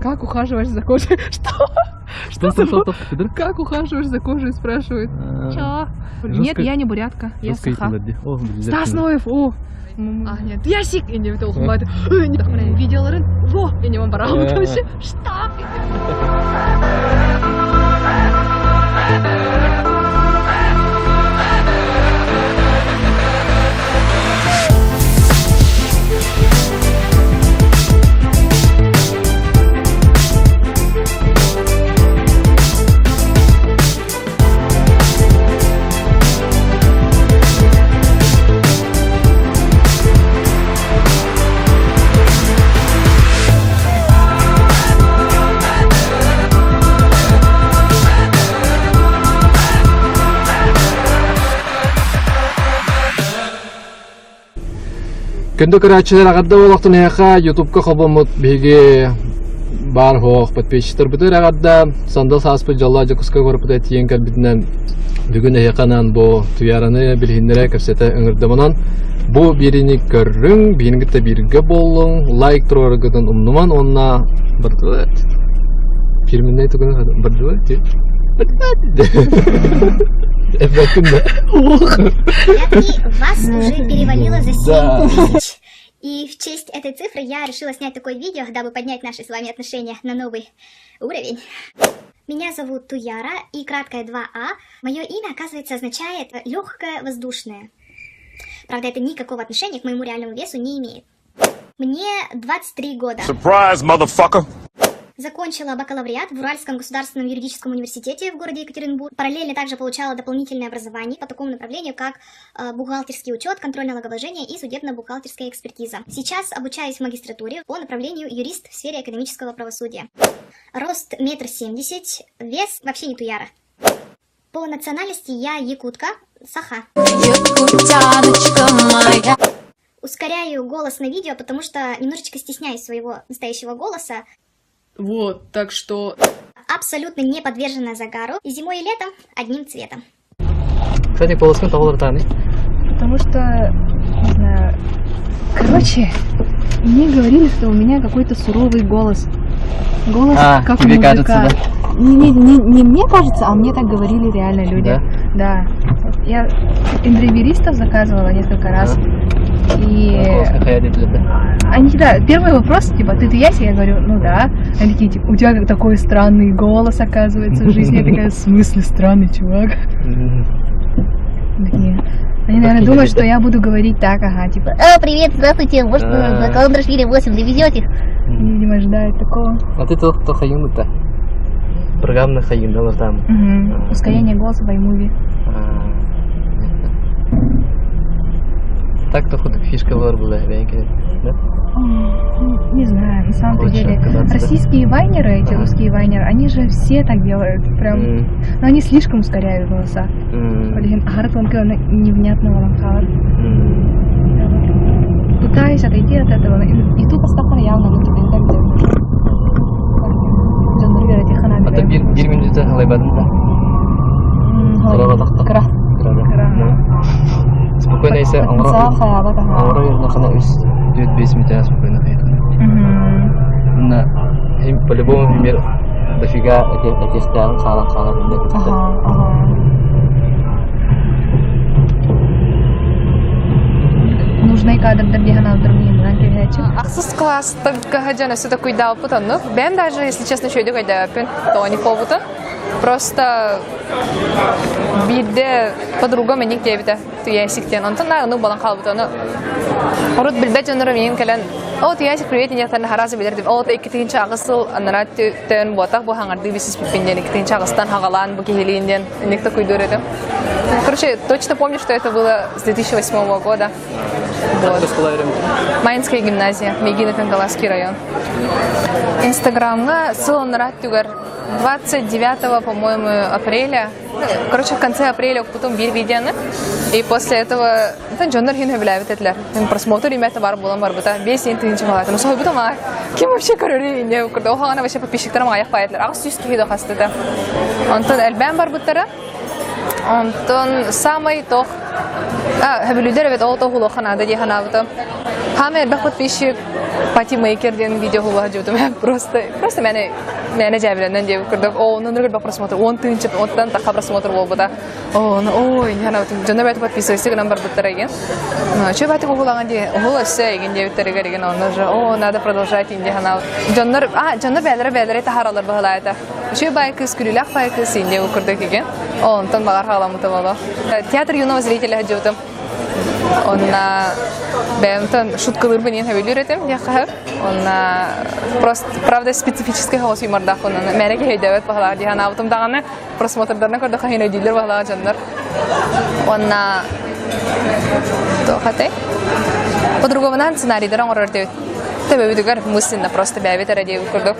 Как ухаживаешь за кожей? Что? Что, что, что, что, Как ухаживаешь за кожей, спрашивает. Чё? Нет, я не бурятка, я саха. Стас Ноев, о! А, нет, Ясик! И не Видеоларын, во! И не Что? Күндү көрөөччүлэр аҕарда буолуохтун эһиэхэ ютубка холбоммут биһиги баар суох подписчиктарбытыгар эҕэрдэ сандал сааспыт дьоллоох Дьокуускай куораппыта тиийэн кэлбитинэн бүгүн эһиэхэ анаан бу Туйаараны билиһиннэрэ кэпсэтэ ыҥырдымынан бу биэриини көрүҥ биһини кытта бииргэ буоллуҥ лайк туруораргытын умнуман уонна бардыбыт фирменнэй тугун бардыбыт Эбэккин да Вас уже перевалило за 7 тысяч. И в честь этой цифры я решила снять такое видео, дабы поднять наши с вами отношения на новый уровень. Меня зовут Туяра, и краткое 2А. Мое имя, оказывается, означает легкое воздушное. Правда, это никакого отношения к моему реальному весу не имеет. Мне 23 года. Surprise, motherfucker! Закончила бакалавриат в Уральском государственном юридическом университете в городе Екатеринбург. Параллельно также получала дополнительное образование по такому направлению, как э, бухгалтерский учет, контроль налогообложения и судебно-бухгалтерская экспертиза. Сейчас обучаюсь в магистратуре по направлению юрист в сфере экономического правосудия. Рост метр семьдесят, вес вообще не туяра. По национальности я якутка, саха. Якутяночка моя. Ускоряю голос на видео, потому что немножечко стесняюсь своего настоящего голоса. Вот, так что... Абсолютно не подвержена загару. И зимой, и летом одним цветом. Кстати, полоскун тоҕолор Потому что, не знаю... Короче, мне говорили, что у меня какой-то суровый голос. Голос А, как у тебе мужика. кажется, да? Не, не, не, не мне кажется, а мне так говорили реально люди. Да? Да. Я интервьюистов заказывала несколько раз. И они всегда, первый вопрос, типа, ты Туяси? Я говорю, ну да. Они такие, типа, у тебя такой странный голос, оказывается, в жизни. Я такая, в смысле странный чувак? Такие. Они, наверное, думают, что я буду говорить так, ага, типа, О, привет, здравствуйте, может, А. на Каландрашвили 8 довезете? видимо, ожидают такого. А ты то хайын да? Программный хайын да там. Мгм. Ускорение голоса в iMovie. Так то хоть фишка бар была, да? М, Не знаю, на самом-то Лучше деле. отказаться, да? Российские вайнеры, эти Ага. русские вайнеры, они же все так делают. Прям, но они слишком ускоряют голоса. Блин, невнятного ланхаар. Пытаюсь отойти от этого, но и тут поставка явно ну типа так делают. Дьоннор берет А то бир бир минута халайбадын да. Кыра. Кыра. Спокойно если Потенциал хаябат, ага. Аңра еріне қана үс төрт бес минут спокойно хайытын. Мгм. На по-любому пример дофига этестән қалан қалан Ага, ага. Нужный кадрдар диэн алдырмыйынан кэбиһээччи. Ахсыс класстарга дьон өссө такуйдаабыт оннук. Бэйэм даже, если честно, үчүгэйдик өйдөөбөппүн, тоҕо буолбутун. Просто биирдэ подругам инник диэбитэ Туясик диэн. Онтон наар оннук буолан хаалбыт. Ону урут билбэт дьоннорум миигин кэлэн «О, Туясик, привет, диэхтэринэ хараас билэр дип. Ол иккитинчи аҕыс сыл анараа төөн буотах бу хаҥардыы билсиспиппин диэн иккитинчи аҕыстан хаҕалаан бу киһилиин диэн инник такуйдуур этим. Короче, точно помню, что это было с 2008 года. Вот. Майнская гимназия, Мегино Кангаласский район. Инстаграмҥа сыл анараа түгэр 29, по-моему, апреля, короче, в конце апреля потом биир видеоны. И после этого дьоннор иһин сөбүлээбит этилэр. Просмотр името бар буолан барбыта. Биэс иин тыһыынча балаатын. Соһуйбутум аа. Ким вообще көрөрүй инне курда. Оһаҕана вообще подписчиктарым аҕыйах баайдылар. 800 киһи да хастыта. Онтон элбээн барбыттара. Онтон самый тох сөбүлүүлэр эбит ол тоһулуохха наада дии санаабытым. Хаамай элбэх подписчик Пати Мейкер диэн видео уһулла сылдьыбытым. Просто, просто мээнэ мээнэ дьээбэлэнэн диэбит курдук. Оо, онно элбэх просмотр, 10 тыһыынча оттон тахха просмотр буолбута. Оо, ой, дьоно бэйэтэ подписывайся гынан барбыттара игин. Чө баатык уһулаҕын дии, уһул өссө игин диэбиттэригэр игин онно уже, оо, надо продолжать инди ханаал. Дьоннор, а, дьоннор бээлэрэ бээлэрэ таһаараллар быһылаайта. Үчүгэй баай кыыс, күлүүлээх баай кыыс инди курдук игин. Онтон баҕар хаҕаламмыта боло. Театр юного зрителя сылдьыбытым. Онна бэйэмтэн шуткалыырбын иэн сөбүлүүр этим диэххэ сөп. Онна просто, правда, специфическэй соҕус юмордаахпын. Мээнэ киһи өйдөөбөт баһылаах дии санаабытым даҕаны просмотрдарына көрдөххө иһин өйдүүллэр баһылаах дьоннор. Уонна туох этэй? По-другому сценарийдары оҥорор диэбит. Төбөбүтүгэр мысленно просто бэйэбит эрэ диэбит курдук.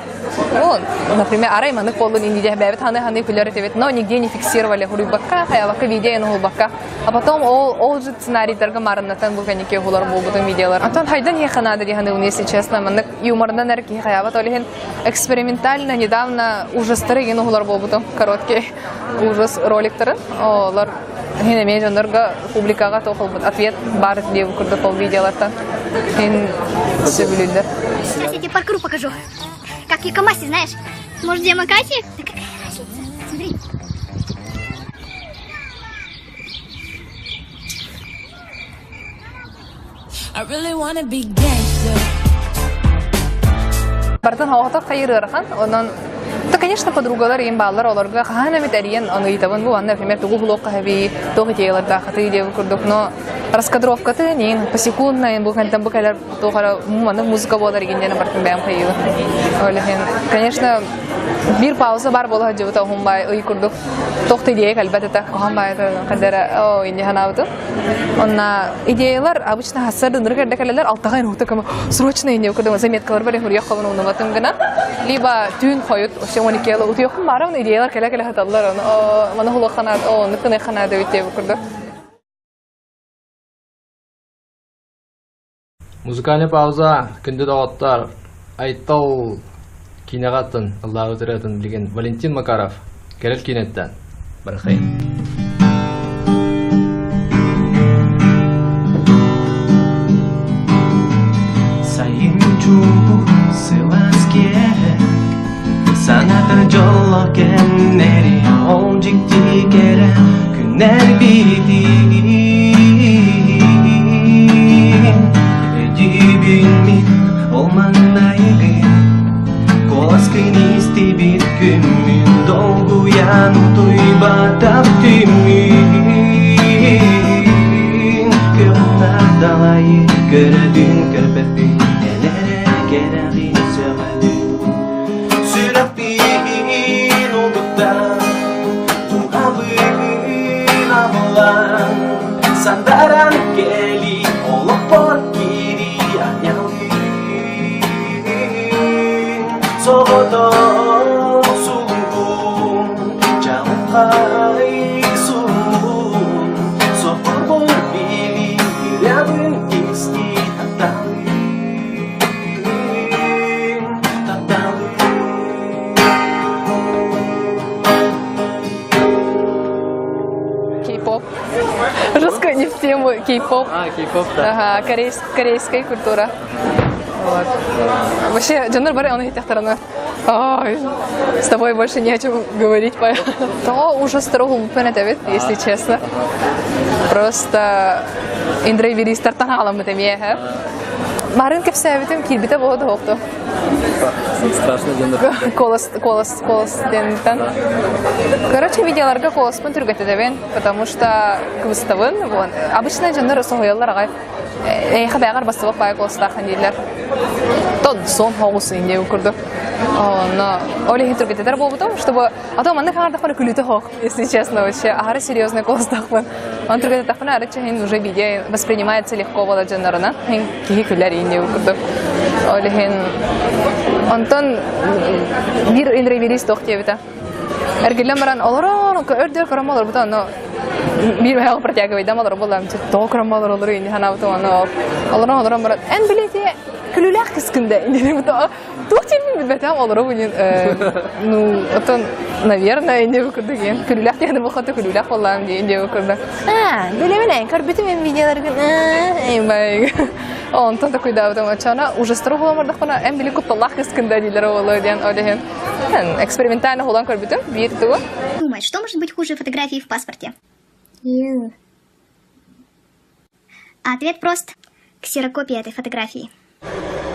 Ну, например, арай маннык буоллун инди диэх бэйэбит ханы-ханы күлэр этибит, но нигде не фиксировали хуруйбакка, хайабакка видео уһулбакка. А потом ол, ол же сценарийдарга марыннатан бу кэнники уһулар буолбутун видеолар. Антон хайдан иһэ наада дии саныыбын, если честно, маннык юморынан эрэ киһи хайаабат, ол иһин экспериментально недавно ужастары игин уһулар буолбутум, короткий ужас роликтарын. Олор хин эмиэ дьоннорго публикаҕа туох ответ баар диэбит курдук ол видеолартан хин сөбүлүүллэр. Сейчас я тебе паркур покажу. Как в Якомасе, знаешь? Может, Ямакаси? Да какая разница? Смотри. I really wanna be gangster. Бартын хоҕотох хайыр ыарахан, онон то, конечно, подругалар им бааллар олорго хаһан эмит эрийэн ону ыйытабын бу анна, например, тугу булуохха хэби, туох идеялардаахатый диэбит курдук, но раскадровкаты нин посекундно бу кэнтэн бу кэлэр туох эрэ маннык музыка буолар игин диэн бартын бэйэм хайыыбын. Ол иһин, конечно, биир пауза бар буола сылдьыбыта уһун баай ый курдук туох да идея кэлбэт этэ куһаҕан баайыта хадара оо инди санаабытым. Онна идеялар обычно хассар ынырык эрдэ кэлэлэр алтаҕа инуһута көмө срочно инде курдук заметкалар бар хуруйах хобун унубатым гына либо түүн хойут вообще он икки утуйохум баара идеялар кэлэ кэлэ сыталлар ону маны хулуохханаат оо оннук гыныахханаат эбит диэбит курдук. Музыкальный пауза күндү доҕоттор Айтал киинэҕэ атын ыллаабыт ырыатын билигин Валентин Макаров кэлэр киинэттэн барахайын. Сайын чуумпу сылаас киэһэ Санатар дьоллоох кэмнэри Ол дьикти кэрэ күннэр биитин Өйдүүбүн мин ол маҥнайгы Куоласкын истибит күммүн Долгуйан утуйбатах түммүн Күөх далайы көрөбүн көрбөппүн Эн эрэ кэрэҕин сөҕөбүн Сүрэхпин угуттан Туһабын абылаан Сандаран кэлии олохпор киирии анньалыын Соҕотох сулуһун чаҕылхай сулуһун Сорбор билии үрэҕин истии тапталыын тапталыын Кей-поп. Жестко не в тему кей-поп. А, кей-поп, да. Ага, корейская культура. Вот. Вообще, дьоннор бары ону иһиттэхтэринэ, ой, с тобой больше не о чем говорить. То ужас уһулбуппун этэбит, если честно. Просто индрайверистартан хаҕаламмыт эмиэ Марын кэпсээбитим киирбитэ буола да Страшно дьоннор. Колос, колос, колос диэнтэн. Короче, видеоларга колоспун түргэтэтэбин, потому что кыбыстабын. Вон. Обычно дьоннор соһуйаллар аҕай. Эйиэхэ бэйэҕэр бастыбат баайы куоластааххын дииллэр. Тон сон хоҕус диэбит курдук. Но ол иһин түргэтэтэр буолбутум, чтобы а то маннык хаҥардахпына күлүүтэ хоох, если честно, вообще аһары серьезный куоластаахпын. Он түргэтэттэхпинэ арычча иһин уже видео воспринимается легко буола дьоннорунан иһин киһи күлэр иһин диэбит курдук. Ол иһин онтон биир индрайверист туох диэбитэ. Эргиллэн баран олорон өрдөр көрөн олорбута ону биир бэйэҕэ протягивайдам олорор буоллам тоҕо көрөн олороллор инни санаабытым ону олорон олорон баран эн билиэти күлүүлээх кыскын да инни туох диэбин билбэтим олоробун ну оттон наверное инни курдук диэн күлүүлээх диэн бухата күлүүлээх буоллаам диэн диэбит курдук аа билэбин эн көрбүтүм эн видеоларгын аа бай. Онтон такуйдаабытым оччоно ужастары уһулан бардахпына эн били кутталлаах кыскын да дииллэр оҕолор диэн ол иһин экспериментально уһулан көрбүтүм биир тугу. Думает, что может быть хуже фотографии в паспорте? Ответ прост. Ксерокопия этой фотографии.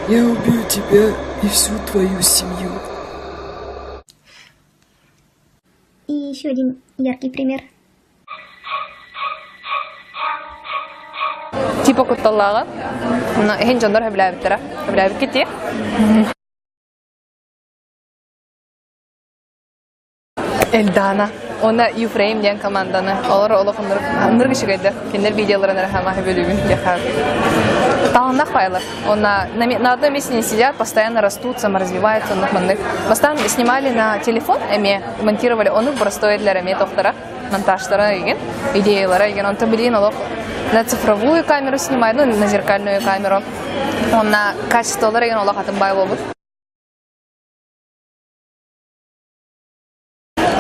Я убью тебя и всю твою семью. И еще один яркий пример. Типа кутталлааҕа. Иһин дьоннор сөбүлээбиттэрэ. Сөбүлээбиккит дии. Эльдана. Уонна Юфрейм диэн команданы. Олор олох оннук үчүгэйдэр. Кинилэр видеоларын эрэ хаама сөбүлүүбүн диэхэ. Таланнах файлар. Уонна на одном месте не сидят, постоянно растут, саморазвиваются, оннук маннык. Бастаан снимали на телефон эмиэ, монтировали оннук простой для эмиэ тохтара, монтажтара игин, идеялара игин. Онтон билигин олох на цифровую камеру снимают, ну, на зеркальную камеру. Уонна качестволара игин олох атын бай буолбут.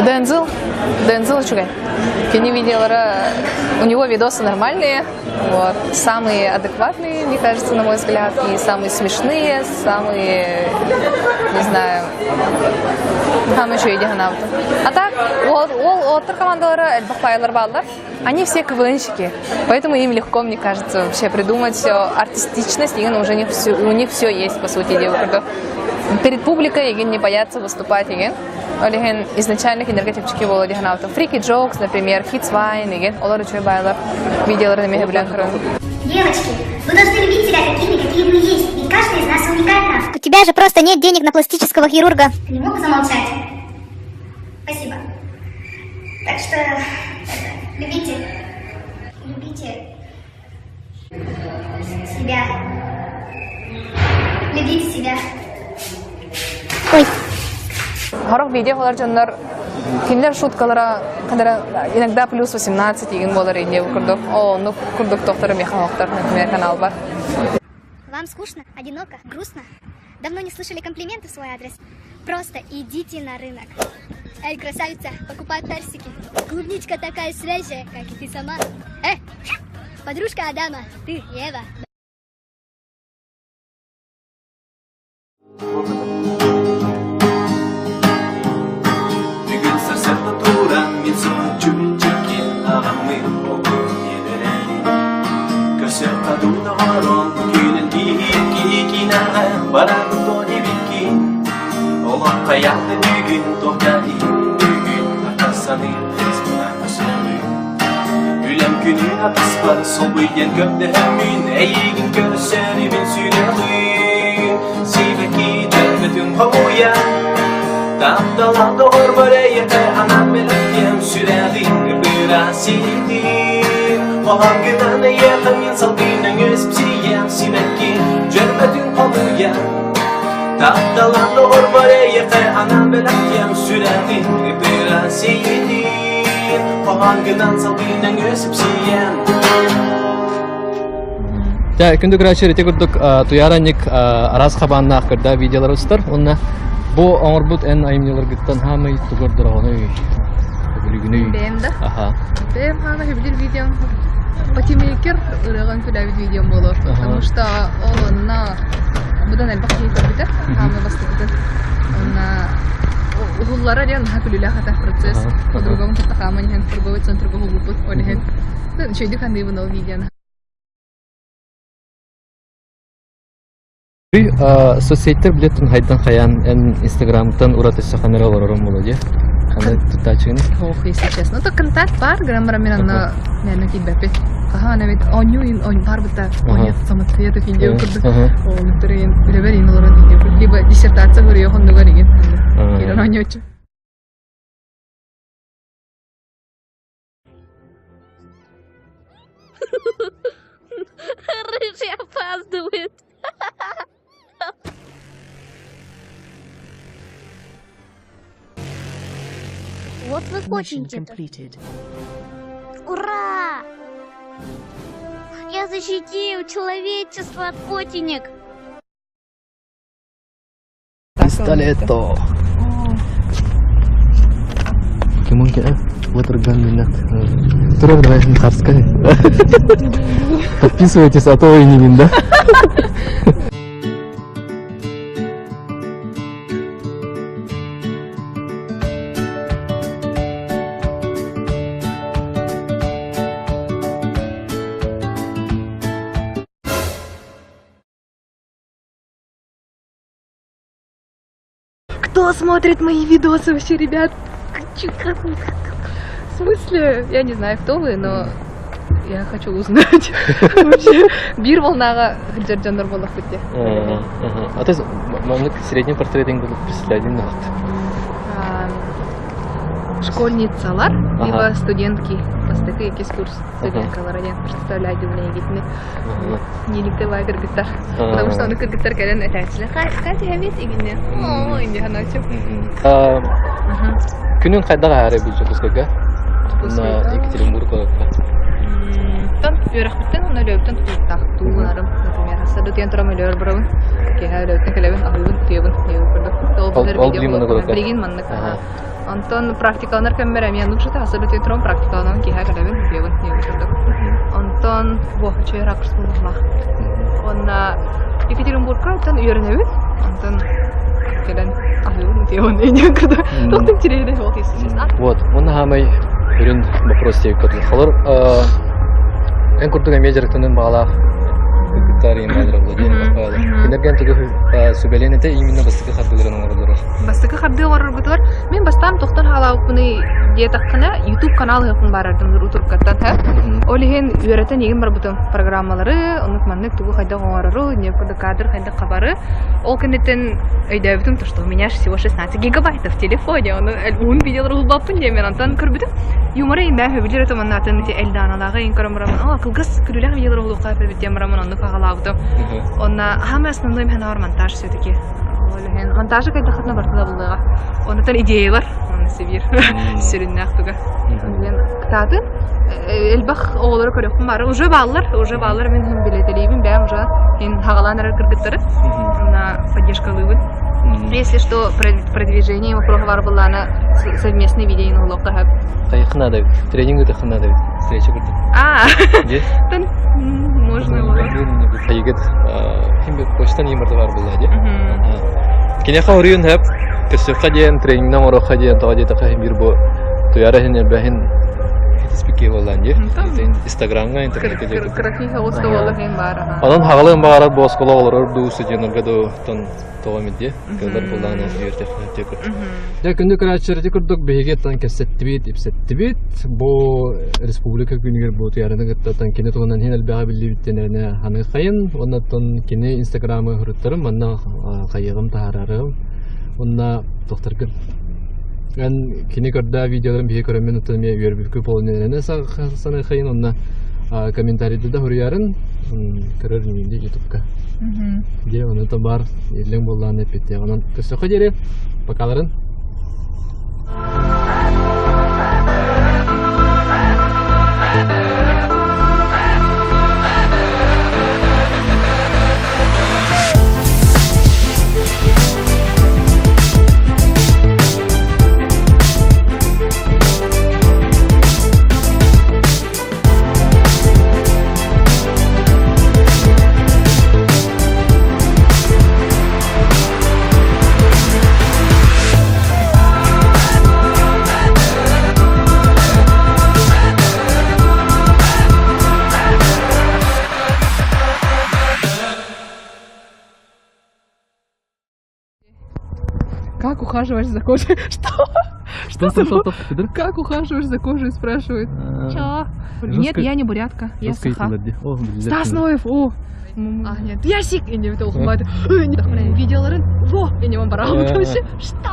Дензел, Дензел үчүгэй. Кини видеолара, у него видосы нормальные, вот, самые адекватные, мне кажется, на мой взгляд, и самые смешные, самые, не знаю, там еще и А так, ол оттор командалара элбэх файлар бааллар. Они все КВНщики, поэтому им легко, мне кажется, вообще придумать все артистичность, и уже у них все есть, по сути дела. Перед публикой игин не боятся выступать, игин. Ол иһин изначально кинилэргэ чэпчэки буолуо диэн санаабытым. Freaky Jokes, например, Kids Wine игин, олор үчүгэй баайлар видеоларын эмиэ сөбүлээн көрөбүн. Девочки, вы должны любить себя такими, какие вы есть, ведь каждая из нас уникальна. У тебя же просто нет денег на пластического хирурга. Ты не мог замолчать? Спасибо. Так что, это, любите, любите себя. Любите себя. Ой. Сорох видео олар дьоннор кинилэр шуткалара кадара иногда плюс 18 деген болар инде курдук. О, ну курдук тохтор механохтар, например, канал бар. Вам скучно, одиноко, грустно? Давно не слышали комплименты в свой адрес? Просто идите на рынок. Эй, красавица, покупай персики. Клубничка такая свежая, как и ты сама. Э, подружка Адама, ты Ева. Бүгүн сарсыарда туран мин чүмчүккин аҕаммын олох иэдэрэн Көрсөххө дуунаҕарон күүнэн киһи киинэҕэ баран дуо диэбиккин Олох хайаан бүгүн туох да иһин бүгүн атасаныыр кыыспынан көрсөбүн Үлэм күнүн атаспар солбуй диэн көрдөһөммүн эйигин көрсөрүбүн сүрэҕин Сибэкки дьөрбөтүн хомуйан Тапталаах доҕорбор эйиэхэ анаан бэлэхтиэм сүрэҕин ырбыра ситин Хоһоон гынан эйиэхэ мин салгыы нөҥүөс псийэм сибэкки дьөрбөтүн хомуйан Тапталаах доҕорбор эйиэхэ анаан бэлэхтиэм сүрэҕин ырбыра ситин Хоһоон гынан салгыы нөҥүөс псийэм Дьэ, күндү көрөөччү ити курдук Туйааранньык араас хабааннаах көрдөөх видеолары устар. Уонна бу оҥорбут эн айымньыларгыттан хаамай тугу ордороҕунуй? Сөбүлүүгүнүй? Бэйэм да? Аха. Бэйэм хаама сөбүлүүр видеом Патимейкер ырыаҕын күлээбит видеом буолар. Потому что ол онно быдан элбэх киһи көрбүтэ, хаама бастакытын. Онно уһуллара диэн наһаа күлүүлээх этэ процесс. Подругам кытта хааман иһэн торговый центрга уһулбуппут. Ол иһин үчүгэйдик саныыбын ол видеоны. Соцсеттер билеттин хайдан хайаан эн инстаграмтан ураты саханара олорорум буолуо дии. Ханна туттааччыгын? Ох, если честно. Ну, то контакт бар, граммара мен анна наверное, кийбэппит. Хаһан эбит оонньуу ин он бар быта оонньуу самоцветов индио курдук. Ол түрен үлэбэр ин олорон индио либо диссертация суруйа хоннугар игин. Киирэн оонньуучу. Рыжий опаздывает. Вот вы котенькие-то. Ура! Я защитил человечество от котенек. Пистолетто. Покемон кэ Watergun миннат. Тура давай харска. Подписывайтесь, а то и не да? Кто смотрит мои видосы вообще, ребят? В смысле? Я не знаю, кто вы, но я хочу узнать. Вообще, биир волнаҕа сылдьар дьоннор буоллахпыт дии. А то есть маннык средний портретин курдук представление вот. Школьницалар, либо студентки. Бастакы иккис курс студенткалара диэн представляю билигитини. Ниликте кыргыттар. Потому что аны кыргыттар кэлэн этээччилэр. Катя эбит игинне. Оо, инде ханачу. Күнүн хайдах аһары бу Дьокуускайга? На Екатеринбург куоракка. Тон үөрэхпиттэн уонна өлөөбүттэн тутулуктаах тууларым, например, сарда тиэн турам өлөөр барабын, киэһэ өлөөбүттэн кэлэбин, аһыыбын, утуйабын, диэбит курдук. Ол билигин маннык курдук. Билигин маннык. Онтон практикаланар кэммэр эмиэ оннук шата сарда тиэн турам практикаланан киэһэ кэлэбин, утуйабын, диэбит курдук. Онтон бу үчүгэй ракурс буллахлаах. Уонна Екатеринбургка оттон үөрэнэбин. Онтон кэлэн аһыыбын, утуйабын, диэн курдук. Туохтан тирэйдэ вот если честно. Вот, уонна хаамай үрүн вопрос диэбит Холор эн курдук эмиэ дьарыктанын баҕалаах кыргыттар иин баалар Кинилэргэ тугу сүбэлиэн этэ именно бастакы хардыыларын оҥороллорор. Бастакы хардыы оҥороргутугар мин бастаан тохтон хаалаабыппыный диэтэххинэ YouTube канал ыһыахпын баарардым утуркаттан ха. Ол иһин үөрэтэн игин барбытым программалары, оннук маннык тугу хайдах оҥорору, не курдук кадр хайдах хабары. Ол кэнниттэн өйдөөбүтүм то, что у меня всего 16 гигабайтов в телефоне. Ону уһун видеолар уһулбаппын диэн мен онтон көрбүтүм. Юмора имбээ хөбүлэр этим оннаатын ити Эльданалааҕы ин көрөн бараммын, о, кылгас күлүүлээх видеолар уһулуохха эбит диэн бараммын оннук аҕалаабытым. Онна самый основной мханаар монтаж все-таки. Ол иһин монтажы кайдахатына бартыла буллаҕа. Онутан идеялар, оны сибир сүрүннээх туга. Диэн кытаатын элбэх оҕолору көрүөхпүн баары уже бааллар, уже бааллар мин хин билетелиибин бэйэм уже хин хагалаан эрэр кыргыттары на поддержкалыыбын. Если что, продвижение вопроһу бар буллаана совместный видео улуохха хөп. Хайыхын надо тренинг ыытыаххын надо встреча курдук. А, тан можно было. Хайыгыт ким почтан имырды бар булла ди. Кинеха оруйун хөп көссөххэ диэн тренингнан оруохха диэн тоҕо диэтэххэ биир бу туйара иһин элбэһин хитиспикки буоллаан дии. Инстаграмҥа интернетке диэки. Кыракый соҕус да буолла иһин баар аха. Онон хаҕалыан баҕарар бу оскуола олорор дуу студеннарга дуу тон тоҕо эмит кыллар буллаҕына үөрдэх курдук. Дьэ күндү көрөөччүлэр ити курдук биһиги тан кэпсэттибит, ипсэттибит. Бу республика күнүгэр бу туйарыны кытта тан кини туһунан иһин элбэҕи биллибиттэн эрэнэ ханыхайын уонна оттон кини инстаграмы хуруттарым манна хайыаҕым таһаарарым уонна тохторгын эн кини көрдөө видеоларын биһи көрөммүн оттон эмиэ үөрбүккү полон эрэнэ саныхайын уонна комментарийды да хуруйарын көрөр инди ютубка дьэ ону то бар иллэҥ буоллаҕына эппиттиэх онон көрсөххө диэри покаларын Как ухаживаешь за кожей? Что? Что за Как ухаживаешь за кожей, спрашивает. Чё? Нет, я не бурятка, я саха. Стас Ноев, о! А, нет, Ясик! И не Видеоларын, во! И не вообще. Что?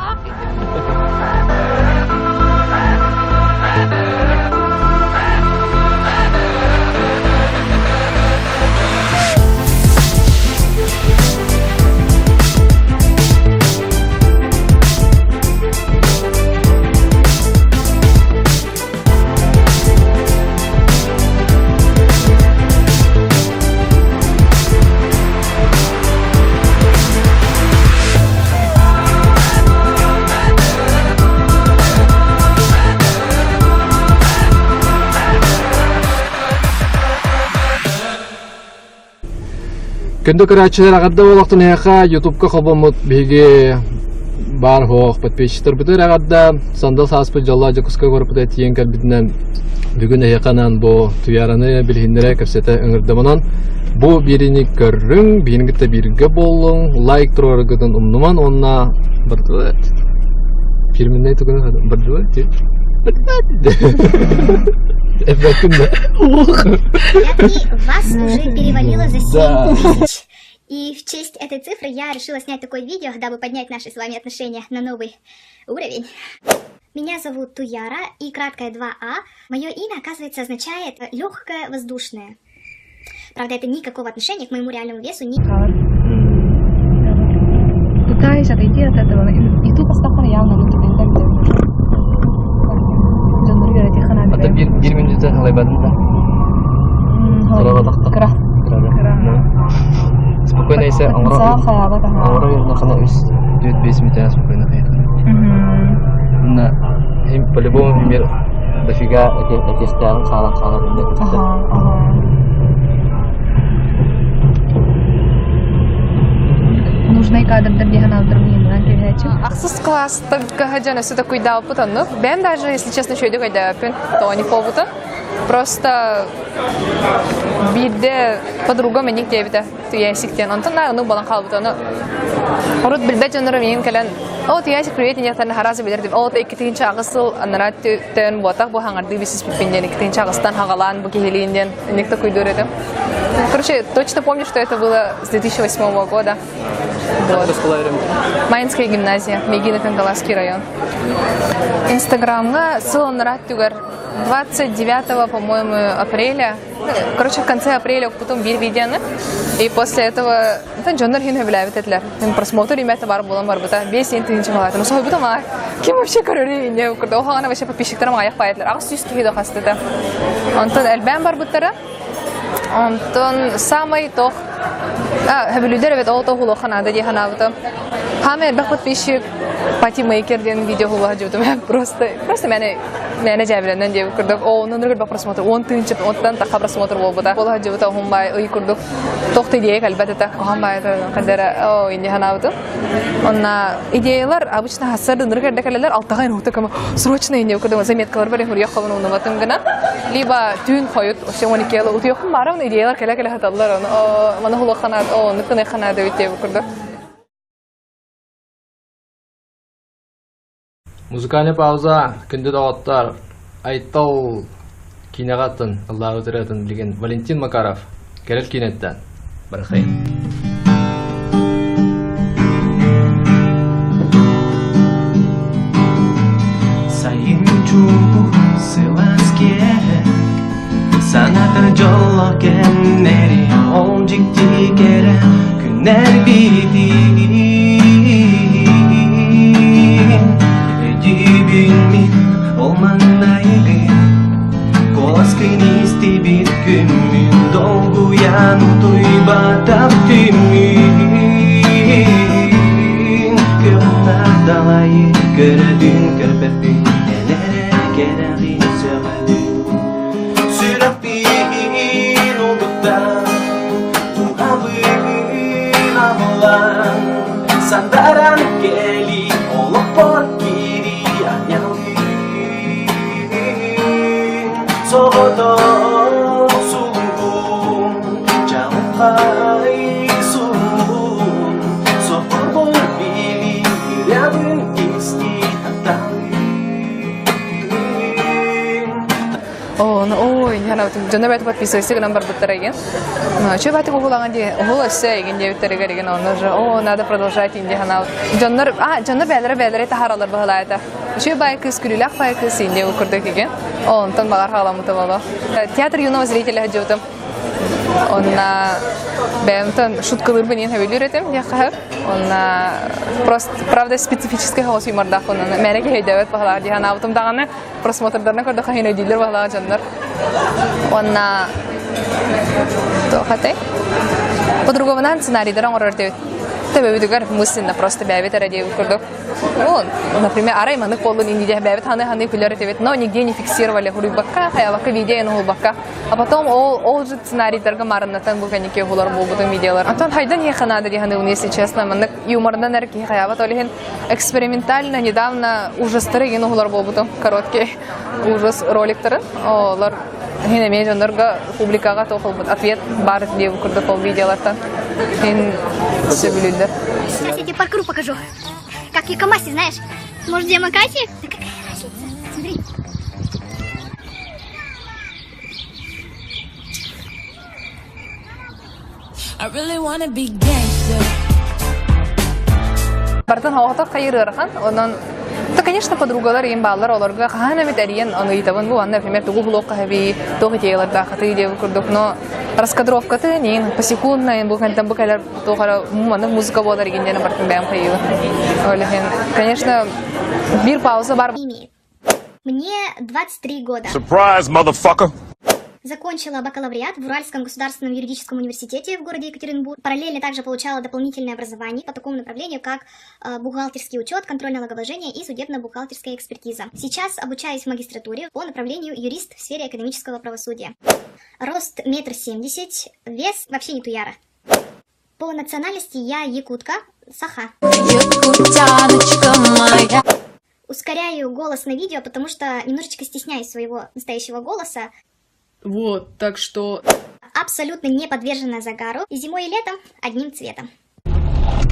Күндү көрөөччүлэр эҕэрдэ буолуохтун эһиэхэ Ютубка холбоммут биһиги баар суох подписчиктарбытыгар эҕэрдэ сандал сааспыт дьоллоох Дьокуускай куораппытыгар тиийэн кэлбитинэн бүгүн эһиэхэ анаан бу Туйаараны билиһиннэрэ кэпсэтэ ыҥырдамынан бу биэриини көрүҥ, биһигини кытта бииргэ буоллуҥ, лайк туруораргытын умнуман уонна бардыбыт. Фирменный тугун бардыбыт. Эбэккин да. И вас уже перевалило за 7 тысяч. И в честь этой цифры я решила снять такое видео, дабы поднять наши с вами отношения на новый уровень. Меня зовут Туяра и краткое 2А. Мое имя, оказывается, означает легкое воздушное. Правда, это никакого отношения к моему реальному весу не Пытаюсь отойти от этого. Ютуб астахпына явно Дьоннору үөрэтиэххэ наада. Ата биир биир мүнүүтэ халайбатын да. Кыра. Кыра. Спокойно если оҥоро оҥоро үөрэнэххинэ үс түөрт биэс мүнүүтэ спокойно хайатана. На по-любому пример дофига этиэхтээҕин хаалан хаалан Ага, ага. Нужный кадрдар диэн аналдыр мииннан кэһээччи. Ахсыс класстарга дьон өссө такуйдаабыт оннук. Бэйэм даже, если честно, үчүгэйдик өйдөөбөппүн. Тоҕо не буолбутун. Просто биирдэ подругам эник диэбитэ Туясик диэн. Онтон наар оннук буолан хаалбыт. Ону урут билбэт дьоннорум миигин кэлэн «О, Туясик, привет!» диэхтэринэ хараас билэр дип. Ол 2008 сыл анараа төөн буотах бу хаҥардыы билсиспиппин диэн 2008-тан хаҕалаан бу киһилиин диэн инник такуйдуур этим. Короче, точно помню, что это было с 2008 года. Вот. Майнская гимназия, Мегина Кангаласский район. Инстаграмҥа сыл анараа түгэр 29, по-моему, апреля. Короче, в конце апреля укпутум биир видеоны. И после этого дьоннор иһин сөбүлээбит этилэр. Просмотр имэт бар буолан барбыта. Биэс иин тыһыынча балаатын. Соһуйбутум аа. Ким вообще көрөрүй инне курдук. Оһоҕона вообще подписчиктарым аҕыйах баайдылар. 800 киһи да хастыта. Онтон элбээн барбыттара. Онтон самый тох Хөбүлүүллэр эбит ол тоох улахан наада дии санаабытым. Хаама элбэх подписчик патимейкер диэн видео уһулла сылдьыбытым. Просто просто мээнэ мээнэ дьээбэлэнэн диэбит курдук. Оо, онон элбэх просмотр, уон тыһыынча оттон таха просмотр буолбута. Буола сылдьыбыта уһун баай ый курдук. Туох да идея кэлбэт этэ. Куһаҕан баайыта ханна оо инньэ санаабытым. Онна идеялар обычно хассар ынырык эрдэ кэлэлэр алтаҕа инуһута кама срочно инньэ курдук заметкалар бар хуруйах хобун унубатым гына. Либо түүн хойут вообще он икки утуйахпын баарым идеялар кэлэ-кэлэ сыталлар ону оо маны хулуохханаат оо оннук гыныахханаат эбит диэбит курдук. Музыкальный пауза күндү доҕоттор Айтал киинэҕэ атын ыллаабыт ырыатын билигин Валентин Макаров Кэрэл киинэттэн барахайын. Сайын чуумпу сылаас киэһэ Санатар дьоллоох кэмнэри Ол дьикти кэрэ күннэр битин Өйдүүбүн мин ол маҥнайгы Куоласкын истибит күммүн долгуйан утуйбатах түммүн Кыһыннар далайы көрөбүн көрбөппүн эн эрэ кэрэҕин сөҕөбүн Сүрэхпин угуттан туһабын абылаан Сандаран кэлии олохпор киирии анньалыы Соҕотох сулуһун чаҕылхай сулуһун Сорҕорбор билии ырыабын истии тапталыын Оо, ну ой, дьоно бэйэтэ подписывайся гынан барбыттара игин. Ну, чё баатык уһулаҥа дии, уһул өссө игин диэбиттэригэр игин, онно уже, о, надо продолжать инди ханаал. Дьоннор, а, дьоннор бээлэрэ бээлэрэ таһаараллар быһылаайта. Үчүгэй баай кыыс, күлүүлээх баай кыыс инди курдук игин. О, онтон баҕар хаҕаламмыта боло. Театр юного зрителя сылдьыбытым. Онна бэйэмтэн шуткалыырбын иэн сөбүлүүр этим диэххэ Онна просто, правда, специфическэй соҕус юмордаахпын. Мээнэ киһи өйдөөбөт баһылаах дии санаабытым даҕаны просмотрдарына көрдөххө иһин өйдүүллэр баһылаах дьоннор. Уонна туох этэй? По-другому сценарийдары оҥорор диэбит. Төбөбүтүгэр мысленно просто бэйэбит эрэ диэбит курдук. Ну, например, арай маннык буоллун инди диэх бэйэбит ханы-ханы күлэр этибит, но нигде не фиксировали хуруйбакка, хайабакка видео уһулбакка. А потом ол же сценарийдарга марыннатан бу кэнники уһулар буолбутун видеолар. Антон хайдан иһиэхэ наада дии саныыбын, если честно, маннык юморынан эрэ киһи хайаабат, ол иһин экспериментально недавно ужастары игин уһулар буолбутум, короткий ужас роликтарын. Олор Хин эмиэ дьоннорго публикаҕа туох ылбыт ответ баар диэбит курдук ол видеолартан хин сөбүлүүллэр. Сейчас я тебе паркур покажу. Как Якомаси, знаешь? Может, Ямакаси? Да какая разница? Смотри. I really wanna be gangster. Бартын оҕото хайыр ыарахан, онон то, конечно, подругалар иин бааллар, олорго хаһан эмит эрийэн ону ыйытабын бу манна, например, тугу булуохха хэбии, туох идеялардаахатый диэбит курдук, но раскадровкатын иин посекундно бу кэнтэн бу кэлэр туох эрэ маннык музыка буолар игин диэн бартын бэйэм хайыыбын. Ол иһин, конечно, биир пауза бар Имеет. Мне 23 года. Surprise, motherfucker! Закончила бакалавриат в Уральском государственном юридическом университете в городе Екатеринбург. Параллельно также получала дополнительное образование по такому направлению, как бухгалтерский учет, контроль налогообложения и судебно-бухгалтерская экспертиза. Сейчас обучаюсь в магистратуре по направлению юрист в сфере экономического правосудия. Рост 1,70 м, вес вообще не туяра. По национальности я якутка, саха. Якутяночка моя. Ускоряю голос на видео, потому что немножечко стесняюсь своего настоящего голоса. Вот, так что Абсолютно не подвержена загару. И зимой и летом одним цветом.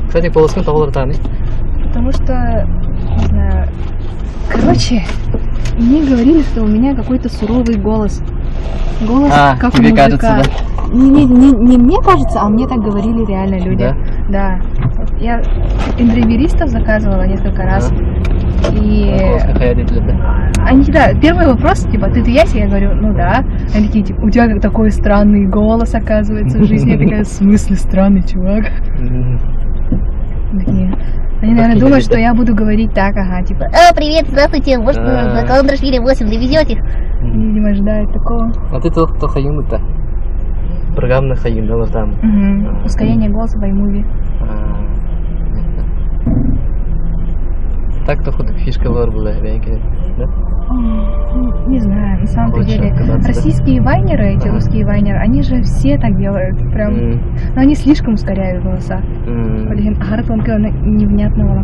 Кстати, полоскун тоҕолор тааны? Потому что, не знаю, короче, мне говорили, что у меня какой-то суровый голос. Голос, А, как у тебе мужика. кажется, да? Не, не, не, не мне кажется, а мне так говорили реально люди. Да? Да. Я индрайверистов заказывала несколько раз. И они, да, первый вопрос, типа, ты Туяси? Я говорю, ну да. Они такие, типа, у тебя такой странный голос, оказывается, в жизни. Я такая, в смысле странный, чувак? Такие. Они, наверное, думают, что я буду говорить так, ага, типа, А, привет, здравствуйте, может, А. на Каландрашвили 8 довезете? видимо, ожидают такого. А ты то хайын Программный хайын, да, там. Мгм. Ускорение голоса в iMovie. Так то хоть фишка бар была, да? Не знаю, на самом-то Хочешь деле. отказаться, да? Российские вайнеры, эти Ага. русские вайнеры, они же все так делают. Прям, но они слишком ускоряют голоса. М. Блин, Артон невнятного.